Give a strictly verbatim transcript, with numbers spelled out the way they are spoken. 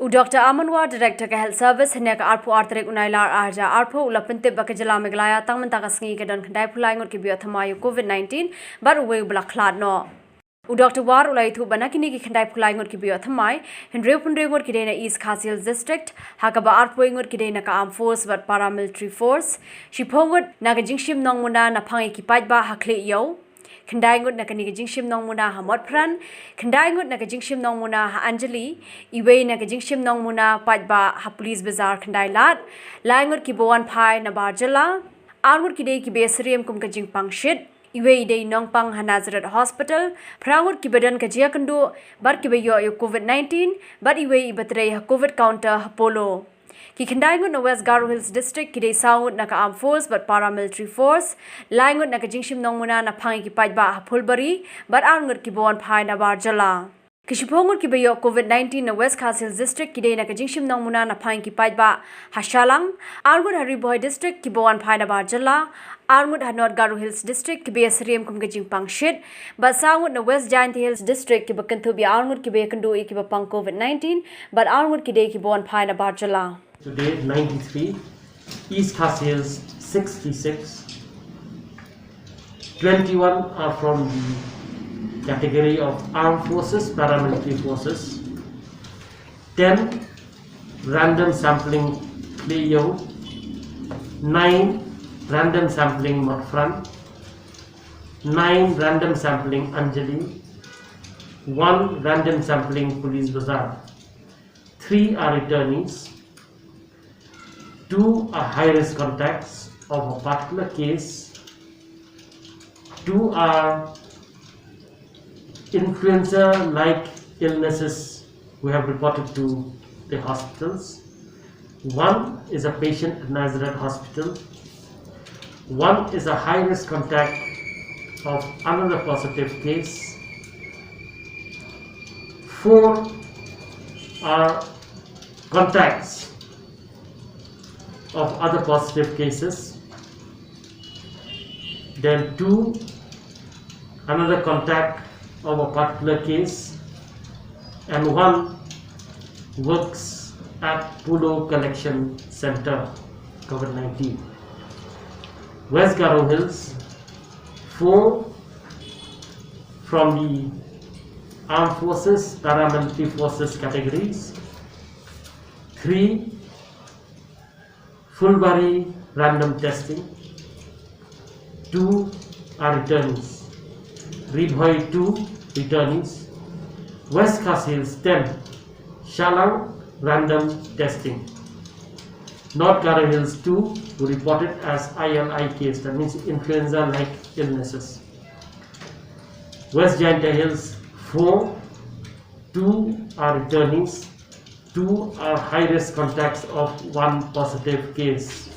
U Doctor Aman War, Director ka Health Service, hynne ka arphew ar tarik u Nailar ar hajar arphew, u la pyntip ba ka jylla Meghalaya tang mynta ka sngi ka don khyndai phew lai ngut kiba ïoh thymmai ïa u COVID nineteen, bad uwei uba la khlad noh. U Doctor War u la ïathuh ba na kine ki khyndai phew lai ngut kiba ïoh thymmai, hynriew phew hynriew ngut ki dei na East Khasi Hills District, ha kaba arphew ngut ki dei na ka Armed Force bad Paramilitary Force, shiphew ngut na ka jingshim nongmuna na phang ïa ki paidbah ha Khlieh Ïew, khyndai ngut na kane ka jingshim nongmuna ha Motphran, khyndai ngut na ka jingshim nongmuna ha Anjali, iwei na ka jingshim nongmuna paidbah ha Police Bazar Khyndai Lad, lai ngut kiba wan phai na bar jylla, ar ngut ki dei kiba ïasyriem kum ka jingpang shit, iwei i dei nongpang ha Nazareth Hospital, phra ngut kiba don ka jingïakynduh bad kiba ïoh ïa u COVID nineteen, bad iwei iba trei ha COVID counter ha Polo. Ki khyndai ngut na West Garo Hills District ki dei saw ngut na ka Armed Force bad Paramilitary Force, lai ngut na ka jingshim nongmuna na phang ïa ki paidbah ha Phulbari, bad ar ngut kiba wan phai na bar jylla. Ki shiphew ngut kiba ïoh COVID nineteen na West Khasi Hills District ki dei na ka jingshim nongmuna na phang ïa ki paidbah ha Shallang, ar ngut ha Ri Bhoi District kiba wan phai na bar jylla, ar ngut ha North Garo Hills District kiba ïasyriem kum ka jingpang shit, bad saw ngut na West Jaintia Hills District kiba kynthup ïa ar ngut kiba ïakynduh ïa kiba pang COVID nineteen, bad ar ngut ki dei kiba wan phai na bar jylla. Today, ninety-three, East Khasi Hills, sixty-six, twenty-one are from the category of armed forces, paramilitary forces, ten random sampling Khlieh Ïew, nine random sampling Motphran, nine random sampling Anjali, one random sampling Police Bazar. Three are returnees, two are high risk contacts of a particular case, two are influenza like illnesses we have reported to the hospitals. One is a patient at Nazareth Hospital. One is a high risk contact of another positive case. Four are contacts of other positive cases. Then two, another contact of a particular case, and one works at Polo Collection Center, COVID nineteen. West Garo Hills, four from the armed forces, paramilitary forces categories, three Phulbari random testing, two are returnees. Ri Bhoi, two returnees. West Khasi Hills, ten. Shallang, random testing. North Garo Hills, two who reported as I L I case, that means influenza-like illnesses. West Jaintia Hills, four, two are returnees, two are high-risk contacts of one positive case.